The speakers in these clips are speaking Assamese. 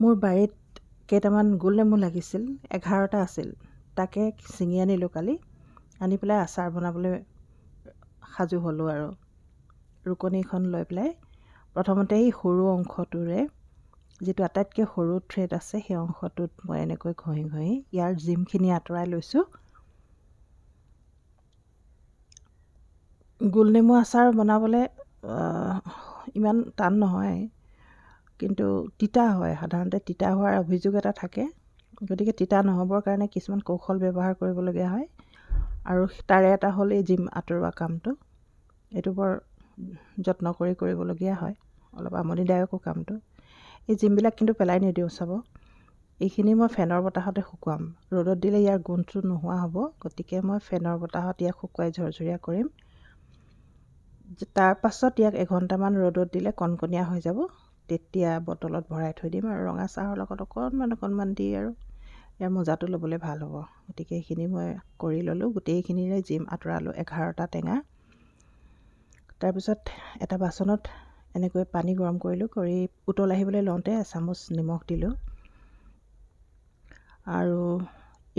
মোৰ বাৰীত কেইটামান গোল নেমু লাগিছিল, 11টা আছিল, তাকে ছিঙি আনিলোঁ কালি। আনি পেলাই আচাৰ বনাবলৈ সাজু হ'লোঁ আৰু ৰুকনিখন লৈ পেলাই প্ৰথমতে এই সৰু অংশটোৰে, যিটো আটাইতকৈ সৰু থ্ৰেড আছে, সেই অংশটোত মই এনেকৈ ঘঁহি ঘঁহি ইয়াৰ জিমখিনি আঁতৰাই লৈছোঁ। গোল নেমু আচাৰ বনাবলৈ ইমান টান নহয়, কিন্তু তিতা হয়। সাধাৰণতে তিতা হোৱাৰ অভিযোগ এটা থাকে, গতিকে তিতা নহ'বৰ কাৰণে কিছুমান কৌশল ব্যৱহাৰ কৰিবলগীয়া হয় আৰু তাৰে এটা হ'ল এই জিম আঁতৰোৱা কামটো। এইটো বৰ যত্ন কৰি কৰিবলগীয়া হয়, অলপ আমনিদায়কো কামটো। এই জিমবিলাক কিন্তু পেলাই নিদিওঁ, চাব। এইখিনি মই ফেনৰ বতাহতে শুকুৱাম, ৰ'দত দিলে ইয়াৰ গোন্ধটো নোহোৱা হ'ব, গতিকে মই ফেনৰ বতাহত ইয়াক শুকুৱাই ঝৰঝৰীয়া কৰিম। তাৰ পাছত ইয়াক এঘণ্টামান ৰ'দত দিলে কণকণীয়া হৈ যাব, তেতিয়া বটলত ভৰাই থৈ দিম আৰু ৰঙা চাহৰ লগত অকণমান অকণমান দি আৰু ইয়াৰ মজাটো ল'বলৈ ভাল হ'ব। গতিকে এইখিনি মই কৰি ল'লোঁ, গোটেইখিনিৰে জিম আঁতৰালোঁ, 11টা টেঙা। তাৰপিছত এটা বাচনত এনেকৈ পানী গৰম কৰিলোঁ, কৰি উতল আহিবলৈ লওঁতে এচামুচ নিমখ দিলোঁ। আৰু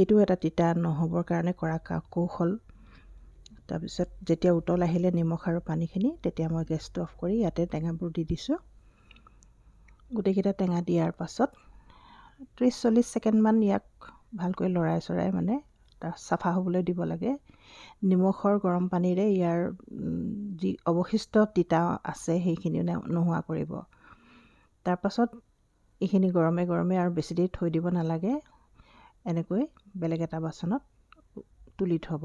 এইটো এটা তিতা নহ'বৰ কাৰণে কৰা কৌশল। তাৰপিছত যেতিয়া উতল আহিলে নিমখ আৰু পানীখিনি, তেতিয়া মই গেছটো অফ কৰি ইয়াতে টেঙাবোৰ দি দিছোঁ। গোটেইকেইটা টেঙা দিয়াৰ পাছত 30-40 ছেকেণ্ডমান ইয়াক ভালকৈ লৰাই চৰাই মানে তাৰ চাফা হ'বলৈ দিব লাগে। নিমখৰ গৰম পানীৰে ইয়াৰ যি অৱশিষ্ট তিতা আছে সেইখিনিও নোহোৱা কৰিব। তাৰপাছত এইখিনি গৰমে গৰমে আৰু বেছি দেৰি থৈ দিব নালাগে, এনেকৈ বেলেগ এটা বাচনত তুলি থ'ব।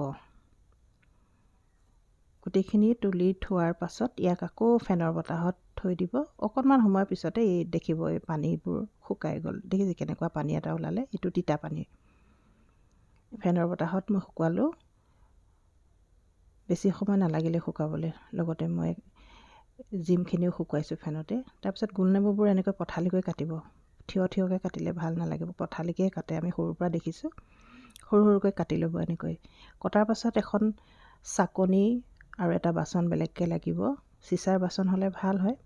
গোটেইখিনি তুলি থোৱাৰ পাছত ইয়াক আকৌ ফেনৰ বতাহত থৈ দিব। অকণমান সময়ৰ পিছতে এই দেখিব এই পানীবোৰ শুকাই গ'ল। দেখিছে কেনেকুৱা পানী এটা ওলালে, এইটো তিতা পানী। ফেনৰ বতাহত মই শুকুৱালোঁ, বেছি সময় নালাগিলে শুকাবলৈ। লগতে মই জিমখিনিও শুকুৱাইছোঁ ফেনতে। তাৰপিছত গোল নেমুবোৰ এনেকৈ পথালিকৈ কাটিব, থিয় থিয়কৈ কাটিলে ভাল নালাগিব, পথালিকৈ কাটে, আমি সৰুৰ পৰা দেখিছোঁ। সৰু সৰুকৈ কাটি ল'ব এনেকৈ। কটাৰ পাছত এখন চাকনি আৰু এটা বাচন বেলেগকৈ লাগিব, চিচাৰ বাচন হ'লে ভাল হয়।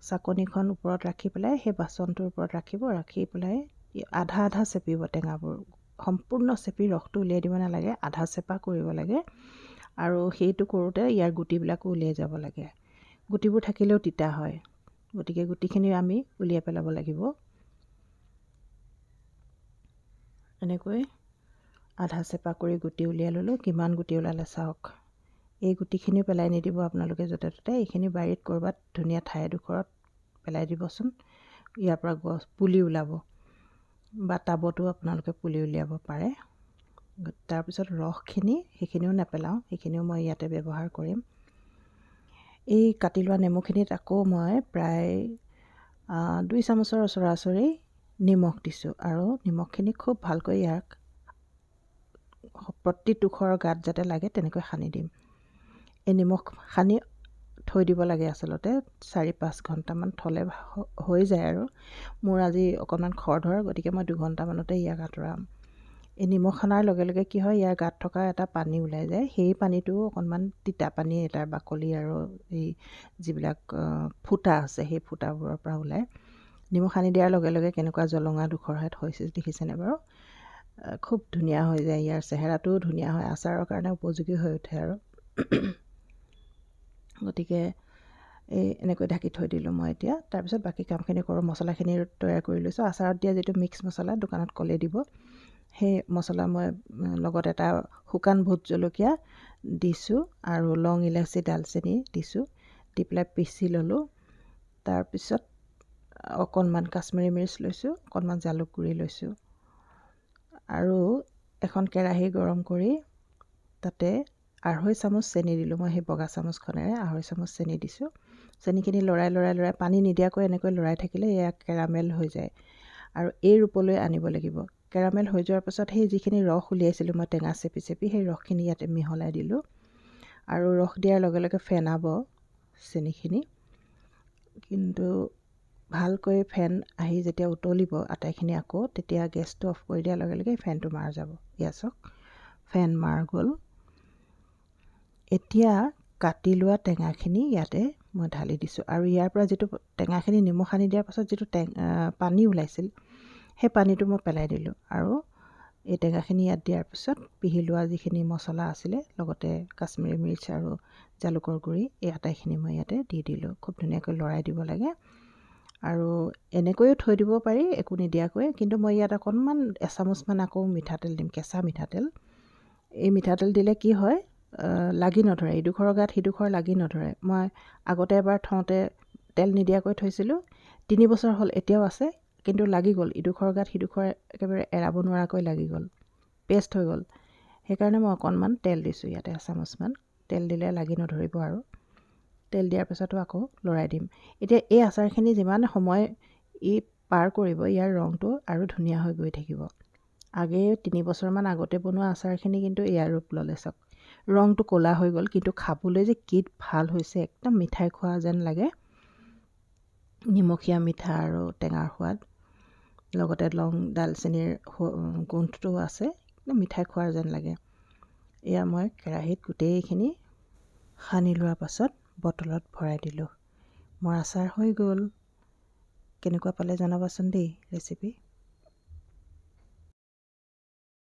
চাকনিখন ওপৰত ৰাখি পেলাই সেই বাচনটোৰ ওপৰত ৰাখিব, ৰাখি পেলাই আধা আধা চেপিব টেঙাবোৰ, সম্পূৰ্ণ চেপি ৰসটো উলিয়াই দিব নালাগে, আধা চেপা কৰিব লাগে। আৰু সেইটো কৰোঁতে ইয়াৰ গুটিবিলাকো উলিয়াই যাব লাগে, গুটিবোৰ থাকিলেও তিতা হয়, গতিকে গুটিখিনি আমি উলিয়াই পেলাব লাগিব। এনেকৈ আধা চেপা কৰি গুটি উলিয়াই ল'লোঁ। কিমান গুটি ওলালে চাওক। এই গুটিখিনিও পেলাই নিদিব আপোনালোকে য'তে ত'তে, এইখিনি বাৰীত ক'ৰবাত ধুনীয়া ঠাই এডোখৰত পেলাই দিবচোন, ইয়াৰ পৰা গছ পুলি ওলাব বা টাবতো আপোনালোকে পুলি উলিয়াব পাৰে। তাৰপিছত ৰসখিনি সেইখিনিও নেপেলাওঁ, সেইখিনিও মই ইয়াতে ব্যৱহাৰ কৰিম। এই কাটি লোৱা নেমুখিনিত আকৌ মই প্ৰায় 2 চামুচৰ ওচৰা ওচৰি নিমখ দিছোঁ আৰু নিমখখিনি খুব ভালকৈ ইয়াক প্ৰতিটোখৰ গাত যাতে লাগে তেনেকৈ সানি দিম। এই নিমখ সানি থৈ দিব লাগে আচলতে, 4-5 ঘণ্টামান থ'লে হৈ যায় আৰু। মোৰ আজি অকণমান খৰধৰ, গতিকে মই 2 ঘণ্টামানতে ইয়াক আঁতৰাম। এই নিমখ সানাৰ লগে লগে কি হয়, ইয়াৰ গাত থকা এটা পানী ওলাই যায়, সেই পানীটোও অকণমান তিতা পানী, তাৰ বাকলি আৰু এই যিবিলাক ফুটা আছে সেই ফুটাবোৰৰ পৰা ওলায়। নিমখ সানি দিয়াৰ লগে লগে কেনেকুৱা জলঙা ডোখৰহেঁত হৈছে দেখিছেনে বাৰু? খুব ধুনীয়া হৈ যায়, ইয়াৰ চেহেৰাটোও ধুনীয়া হয়, আচাৰৰ কাৰণে উপযোগী হৈ উঠে আৰু। গতিকে এই এনেকৈ ঢাকি থৈ দিলোঁ মই এতিয়া। তাৰপিছত বাকী কামখিনি কৰোঁ। মছলাখিনি তৈয়াৰ কৰি লৈছোঁ। আচাৰত দিয়া যিটো মিক্স মছলা, দোকানত ক'লেই দিব, সেই মছলা মই লগত এটা শুকান ভোট জলকীয়া দিছোঁ আৰু লং ইলাচি ডালচেনি দিছোঁ, দি পেলাই পিচি ল'লোঁ। তাৰপিছত অকণমান কাশ্মীৰী মিৰ্চ লৈছোঁ, অকণমান জালুক গুড়ি লৈছোঁ আৰু এখন কেৰাহী গৰম কৰি তাতে 2.5 চামুচ চেনি দিলোঁ। মই সেই বগা চামুচখনেৰে 2.5 চামুচ চেনি দিছোঁ। চেনিখিনি লৰাই লৰাই লৰাই পানী নিদিয়াকৈ এনেকৈ লৰাই থাকিলে এয়া কেৰামেল হৈ যায় আৰু এই ৰূপলৈ আনিব লাগিব। কেৰামেল হৈ যোৱাৰ পাছত সেই যিখিনি ৰস উলিয়াইছিলোঁ মই টেঙা চেপি চেপি, সেই ৰসখিনি ইয়াতে মিহলাই দিলোঁ আৰু ৰস দিয়াৰ লগে লগে ফেনাব চেনিখিনি, কিন্তু ভালকৈ ফেন আহি যেতিয়া উতলিব আটাইখিনি আকৌ, তেতিয়া গেছটো অফ কৰি দিয়াৰ লগে লগে ফেনটো মাৰ যাব। এয়া চাওক, ফেন মাৰ গ'ল। এতিয়া কাটি লোৱা টেঙাখিনি ইয়াতে মই ঢালি দিছোঁ। আৰু ইয়াৰ পৰা যিটো টেঙাখিনি নিমখ সানি দিয়াৰ পাছত যিটো পানী ওলাইছিল, সেই পানীটো মই পেলাই দিলোঁ। আৰু এই টেঙাখিনি ইয়াত দিয়াৰ পিছত পিহি লোৱা যিখিনি মছলা আছিলে, লগতে কাশ্মীৰী মিৰ্চ আৰু জালুকৰ গুড়ি, এই আটাইখিনি মই ইয়াতে দি দিলোঁ। খুব ধুনীয়াকৈ লৰাই দিব লাগে। আৰু এনেকৈও থৈ দিব পাৰি একো নিদিয়াকৈ, কিন্তু মই ইয়াত অকণমান এচামুচমান আকৌ মিঠাতেল দিম, কেঁচা মিঠাতেল। এই মিঠাতেল দিলে কি হয়, লাগি নধৰে, ইডোখৰৰ গাত সিডোখৰ লাগি নধৰে। মই আগতে এবাৰ থওঁতে তেল নিদিয়াকৈ থৈছিলোঁ, 3 বছৰ হ'ল, এতিয়াও আছে, কিন্তু লাগি গ'ল ইডোখৰৰ গাত সিডোখৰ, একেবাৰে এৰাব নোৱাৰাকৈ লাগি গ'ল, পেষ্ট হৈ গ'ল। সেইকাৰণে মই অকণমান তেল দিছোঁ ইয়াতে। এচামুচমান তেল দিলে লাগি নধৰিব। আৰু তেল দিয়াৰ পিছতো আকৌ লৰাই দিম। এতিয়া এই আচাৰখিনি যিমান সময় ই পাৰ কৰিব, ইয়াৰ ৰংটো আৰু ধুনীয়া হৈ গৈ থাকিব। আগেয়ে 3 বছৰমান আগতে বনোৱা আচাৰখিনি কিন্তু ইয়াৰ ৰূপ ল'লে চাওক, ৰংটো ক'লা হৈ গ'ল, কিন্তু খাবলৈ যে কি ভাল হৈছে, একদম মিঠাই খোৱা যেন লাগে। নিমখীয়া মিঠা আৰু টেঙাৰ সোৱাদ, লগতে লং ডালচেনিৰ গোন্ধটো আছে, একদম মিঠাই খোৱাৰ যেন লাগে। এয়া মই কেৰাহীত গোটেইখিনি সানি লোৱাৰ পাছত বটলত ভৰাই দিলোঁ। মোৰ আচাৰ হৈ গ'ল। কেনেকুৱা পালে জনাবাচোন দেই ৰেচিপি।